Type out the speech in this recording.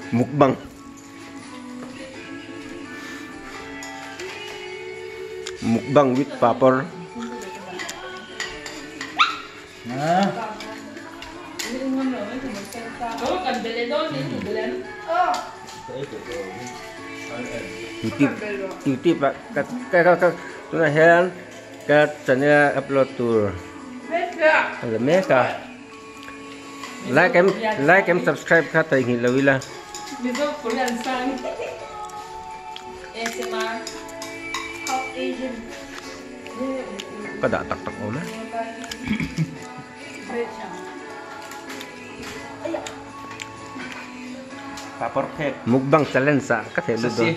Mukbang. Mukbang with papar. YouTube YouTube ah ka ka ka tunah hian ka channel upload tur a la mek a like and like and subscribe kha theihnghilh lo ila. Mizo Korean sang ASMR Half Asian. Ka dah tak tak awm e. Mukbang challenge ah ka theih lut dawn.